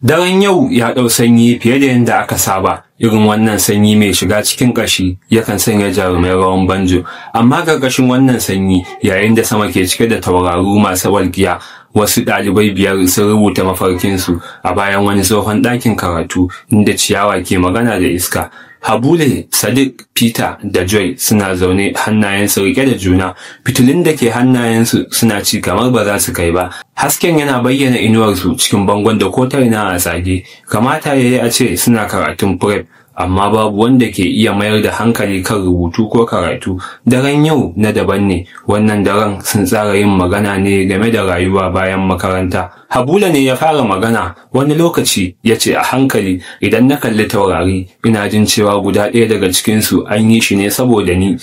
Daren yau ya ɗau sanyi fiye da yadda aka saba, irin wannan sanyi mai shiga cikin ƙashi yakan sanya jarumai rawan banjo, amma ƙarƙashin wannan sanyi, yayin da sama ke cike da tauraru masu walƙiya, wasu ɗalibai biyar sun rubuta mafarkinsu a bayan wani tsohon ɗakin karatu inda ciyawa ke magana da iska. Habule, Sadiq, Peter da Joy suna zaune, hannayensu rike da juna, fitilun da ke hannayensu suna ci kamar ba za su kai ba. Hasken yana bayyana inuwarsu cikin bangon da ko ta ina a tsage. Kamata ya yi a ce suna karatun prep, amma babu wanda ke iya mayar da hankali kan rubutu ko karatu. Daren yau na daban ne, wannan daren sun tsara yin magana ne game da rayuwa bayan makaranta. Habula ne ya fara magana. Wani lokaci, ya ce a hankali, idan na kalli taurari, ina jin cewa guda ɗaya daga cikinsu an yi shi ne saboda ni.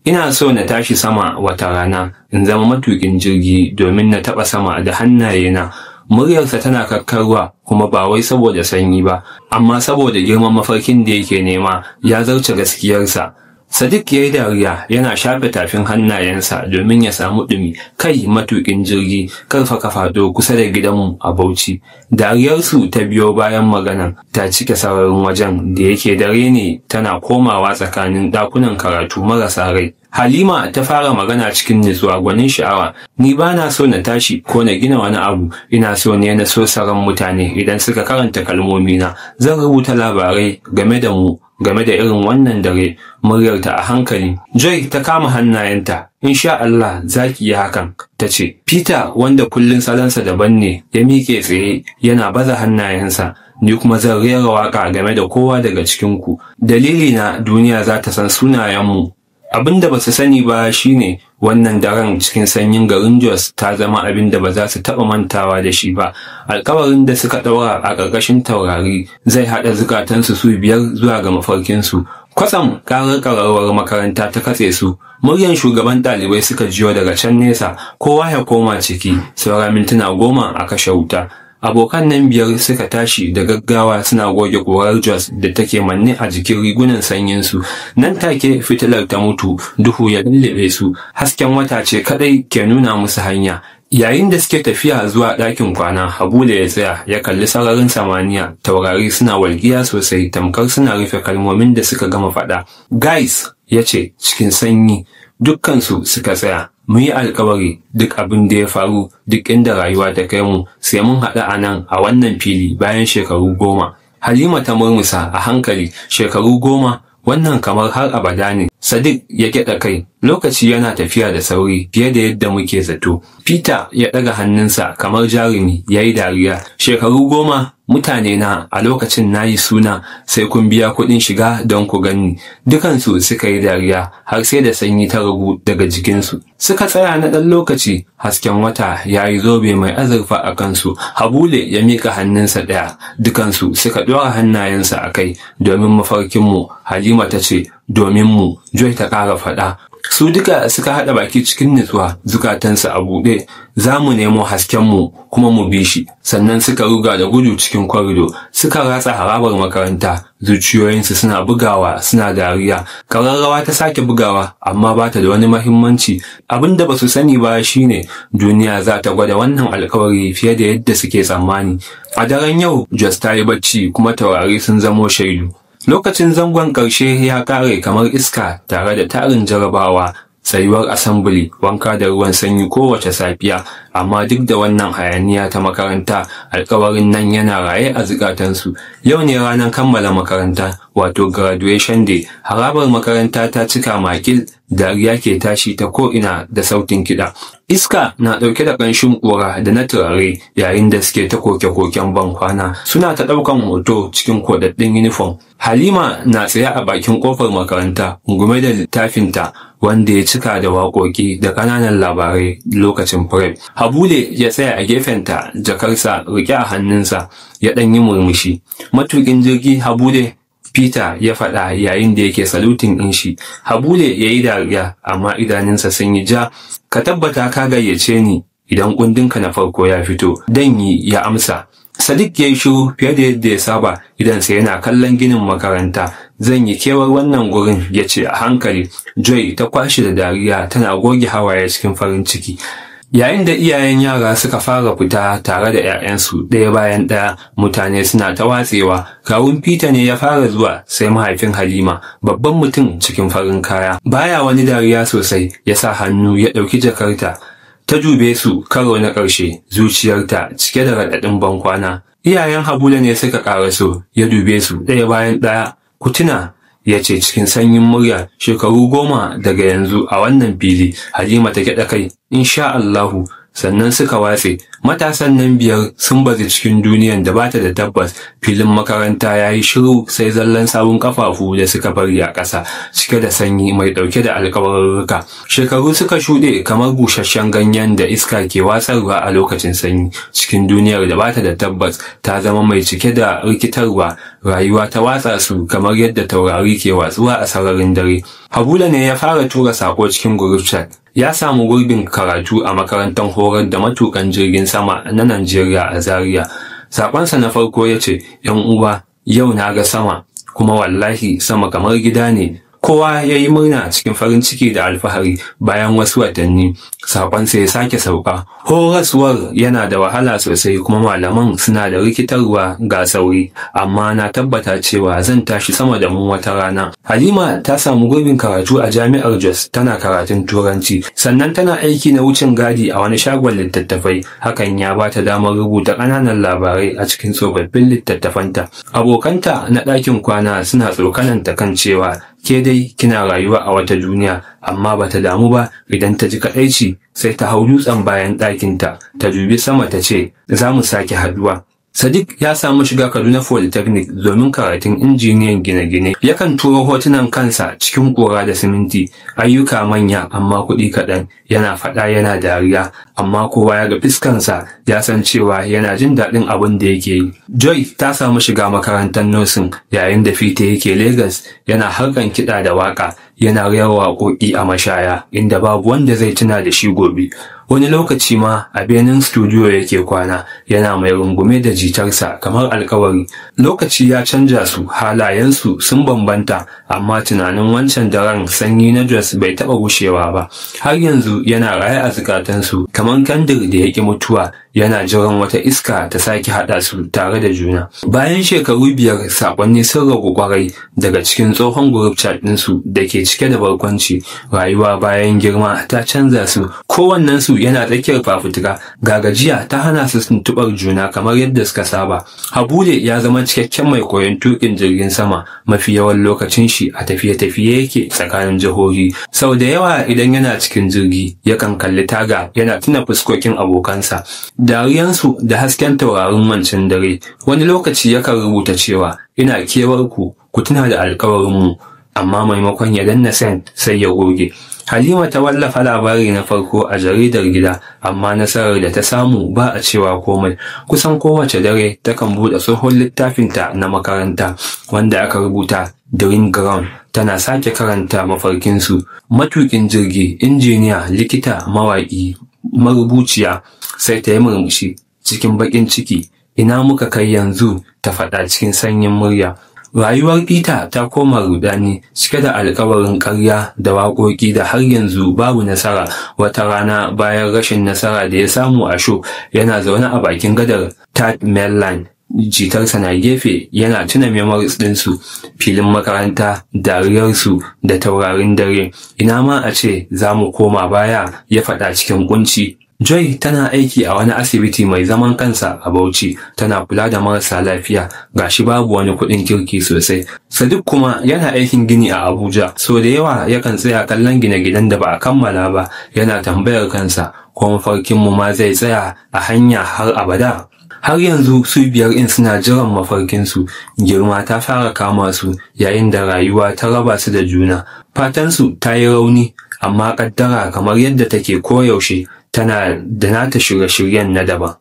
Ina so na tashi sama wata rana, in zama matuƙin jirgi domin na taɓa sama da hannayena. Muryarsa tana kakkarwa, kuma ba wai saboda sanyi ba, amma saboda girman mafarkin da yake nema ya zarce gaskiyarsa. Sadiq ya yi dariya, yana shafe tafin hannayensa domin ya samu ɗumi. Kai, matuƙin jirgi, karfa ka faɗo kusa da gidanmu a Bauchi. Dariyarsu ta biyo bayan maganan ta cike sararin wajen da yake dare ne, tana komawa tsakanin ɗakunan karatu marasa rai. Halima ta fara magana cikin nutsuwa gwanin sha'awa. Ni ba na so na tashi ko na gina wani abu, ina so ne na so sauran mutane idan suka karanta kalmomina. Zan rubuta labarai game da mu, game da irin wannan dare, muryarta a hankali. Joy ta kama hannayenta. Insha Allah za ki yi hakan, ta ce. Peter, wanda kullun salonsa daban ne, ya miƙe tsaye yana baza hannayensa. Ni kuma zan rera waƙa game da kowa daga cikinku. Dalili na duniya za ta san sunayenmu. Abin da ba su sani ba shine wannan daren cikin sanyin garin Jos ta zama abin da ba za su taɓa mantawa da shi ba. Alkawarin da suka ɗaura a ƙarƙashin taurari zai haɗa zukatansu su biyar zuwa ga mafarkinsu. Kwatsam ƙarar ƙararrawar makaranta ta katse su. Muryan shugaban ɗalibai suka jiyo daga can nesa, kowa ya koma ciki, saura mintuna 10 a kashe wuta. Abokan nan biyar suka tashi da gaggawa, suna goge ƙurar Jos da take manne a jikin rigunan sanyinsu. Nan take fitilar ta mutu, duhu ya lullube su, hasken wata ce kadai ke nuna musu hanya. Yayin da suke tafiya zuwa ɗakin kwana, Habule ya tsaya ya kalli sararin samaniya, taurari suna walƙiya sosai, tamkar suna rufe kalmomin da suka gama faɗa. Guys, ya ce cikin sanyi, dukkansu suka tsaya. Mu yi alkawari, duk abin da ya faru, duk inda rayuwa ta kai mu, sai mun haɗu a nan, a wannan fili, bayan shekaru 10. Halima ta murmusa a hankali, shekaru 10, wannan kamar har abada ne. Sadiq ya gyaɗa kai, lokaci yana tafiya da sauri fiye da yadda muke zato. Peter ya ɗaga hannunsa kamar jarumi, ya yi dariya. Shekaru 10, mutane na, a lokacin na yi suna, sai kun biya kuɗin shiga don ku gani. Dukansu suka yi dariya har sai da sanyi ta ragu daga jikinsu. Suka tsaya na ɗan lokaci, hasken wata ya yi zobe mai azurfa a kansu. Habule ya miƙa hannunsa ɗaya, dukansu suka ɗora hannayensa a kai. Domin mafarkinmu, Halima ta ce. Domin mu, Joy ta ƙara faɗa. Su duka suka haɗa baki cikin nutsuwa, zukatansu a buɗe, za mu nemo haskenmu kuma mu bi shi. Sannan suka ruga da gudu cikin kwarido, suka ratsa harabar makaranta, zuciyoyinsu suna bugawa, suna dariya. Kararrawa ta sake bugawa, amma ba ta da wani mahimmanci. Abin da ba su sani ba shine duniya za ta gwada wannan alkawari fiye da yadda suke tsammani. A daren yau, Jos ta yi bacci, kuma taurari sun zamo shaidu. Lokacin zangon ƙarshe ya ƙare kamar iska, tare da tarin jarabawa, tsayuwar assembly, wanka da ruwan sanyi kowace safiya, amma duk da wannan hayaniya ta makaranta, alkawarin nan yana raye a zukatansu. Yau ne ranar kammala makaranta, wato graduation day. Harabar makaranta ta cika makil, dariya ke tashi ta ko'ina da sautin kiɗa. Iska na ɗauke da ƙanshin ƙura da na turare yayin da suke ta koke-koken bankwana, suna ta ɗaukan hoto cikin kodaddin uniform. Halima na tsaye a bakin ƙofar makaranta, rungume da littafinta wanda ya cika da waƙoƙi da ƙananan labarai lokacin prep. Habule ya tsaya a gefenta, jakarsa riƙe a hannunsa, ya ɗan yi murmushi. Matuƙin jirgi Habule, Peter ya faɗa yayin da yake saluting ɗin shi. Habule ya yi dariya, amma idanunsa sun yi ja. Ka tabbata ka gayyace ni idan kundinka na farko ya fito. Dan yi, ya amsa. Sadiq ya yi shiru fiye da yadda ya saba, idansa yana kallon ginin makaranta. Zan yi kewar wannan gurin, ya ce a hankali. Joy ta kwashe da dariya, tana goge hawaye cikin farin ciki. Yayin da iyayen yara suka fara fita tare da 'ya'yansu ɗaya bayan ɗaya, mutane suna ta watsewa. Kawun Peter ne ya fara zuwa, sai mahaifin Halima, babban mutum cikin farin kaya. Baya wani dariya sosai, ya sa hannu ya ɗauki jakarta. Ta dube su karo na ƙarshe, zuciyarta cike da raɗaɗin bankwana. Iyayen Habula ne suka ƙaraso, ya dube su ɗaya bayan ɗaya. "Ku tuna," ya ce cikin sanyin murya, "shekaru 10 daga yanzu a wannan fili." Halima ta gyaɗa kai, "Insha Allahu." Sannan suka watse. Matasan nan 5 sun bazu cikin duniyan da bata da tabbas. Filin makaranta ya yi shiru sai zallan sawun kafafu da suka bari a ƙasa, cike da sanyi mai ɗauke da alkawarurruka. Shekaru suka shuɗe kamar busasshen ganyen da iska ke watsarwa a lokacin sanyi. Cikin duniyar da bata da tabbas ta zama mai cike da rikitarwa. Rayuwa ta watsa su kamar yadda taurari ke watsuwa a sararin dare. Habula ne ya fara tura sako cikin group chat. Ya samu gurbin karatu a makarantar horar da matukan jirgin sama na Najeriya a Zaria. Sakonsa na farko ya ce, "'Yan uwa, yau na ga sama, kuma wallahi sama kamar gida ne." Kowa ya yi murna cikin farin ciki da alfahari. Bayan wasu watanni, sakonsa ya sake sauka. "Horaswar yana da wahala sosai kuma malaman suna da rikitarwa ga sauri, amma na tabbata cewa zan tashi sama da mu wata rana." Halima ta samu gurbin karatu a Jami'ar Jos, tana karatun Turanci, sannan tana aiki na wucin gadi a wani shagon littattafai. Hakan ya ba ta damar rubuta ƙananan labarai a cikin tsofaffin littattafanta. Abokanta na ɗakin kwana suna tsokananta kan cewa, "Ke dai kina rayuwa a wata duniya," amma bata damu ba. Idan ta ji kadaici, sai ta hau dutsen bayan ɗakinta, ta dubi sama, ta ce, "Za mu sake haduwa." Sadiq ya samu shiga Kaduna Polytechnic domin karatun injiniyan gine-gine. Yakan turo hotunan kansa cikin ƙura da siminti, "Ayyuka manya amma kuɗi kaɗan," yana faɗa yana dariya, amma kowa ya ga fiskansa ya san cewa yana jin daɗin abin da yake yi. Joy ta samu shiga makarantar nursing, yayin da Peter yake Lagos yana harkan kiɗa da waƙa, yana rera waƙoƙi a mashaya inda babu wanda zai tuna da shi gobe. Wani lokaci ma a benin studio yake kwana, yana mai rungume da jitarsa kamar alkawari. Lokaci ya canja su, halayensu sun bambanta, amma tunanin wancan daren sanyi na Jos bai taɓa gushewa ba. Har yanzu yana raye a zukatansu kamar kandir da ya ƙi mutuwa, yana jiran wata iska ta sake haɗa su tare da juna. Bayan shekaru 5, saƙonni sun ragu kwarai daga cikin tsohon group chat ɗinsu da ke cike da barkwanci. Rayuwa bayan girma ta canza su, kowannensu yana tsakiyar fafutuka, ga gajiya ta hana su tuntuɓar juna kamar yadda suka saba. Habule ya zama cikakken mai koyon tuƙin jirgin sama, mafi yawan lokacin shi a tafiye-tafiye yake tsakanin jihohi. Sau da yawa idan yana cikin jirgi, yakan kalli taga yana tuna fuskokin abokansa, dariyansu da hasken taurarin wancan dare. Wani lokaci yakan rubuta cewa, "Ina kewar ku, ku tuna da alkawarinmu," amma maimakon ya danna send sai ya goge. Halima ta wallafa labari na farko a jaridar gida, amma nasarar da ta samu ba a cewa komai. Kusan kowace dare takan buɗe tsohon littafinta na makaranta wanda aka rubuta "Dream Ground", tana sake karanta mafarkinsu: matuƙin jirgi, injiniya, likita, mawaƙi, marubuciya. Sai ta yi murmushi cikin baƙin ciki. "Ina muka kai yanzu?" ta faɗa cikin sanyin murya. Rayuwar Peter ta koma rudani, cike da alkawarin ƙarya da waƙoƙi da har yanzu babu nasara. Wata rana bayan rashin nasara da ya samu a show, yana zaune a bakin gadar Third Mainland, jitarsa na gefe, yana tuna memories ɗinsu, filin makaranta, dariyarsu da taurarin dare. "Ina ma a ce za mu koma baya," ya faɗa cikin kunci. Joy tana aiki a wani asibiti mai zaman kansa a Bauchi, tana kula da marasa lafiya, gashi babu wani kuɗin kirki sosai. Sadiq kuma yana aikin gini a Abuja, so da yawa yakan tsaya kallon gine-ginen da ba a kammala ba, yana tambayar kansa, ko mafarkinmu ma zai tsaya a hanya har abada? Har yanzu su 5 ɗin suna jiran mafarkinsu, girma ta fara kama su yayin da rayuwa ta raba su da juna. Fatansu ta yi rauni, amma ƙaddara, kamar yadda take koyaushe, tana da nata shirye-shiryen na daban.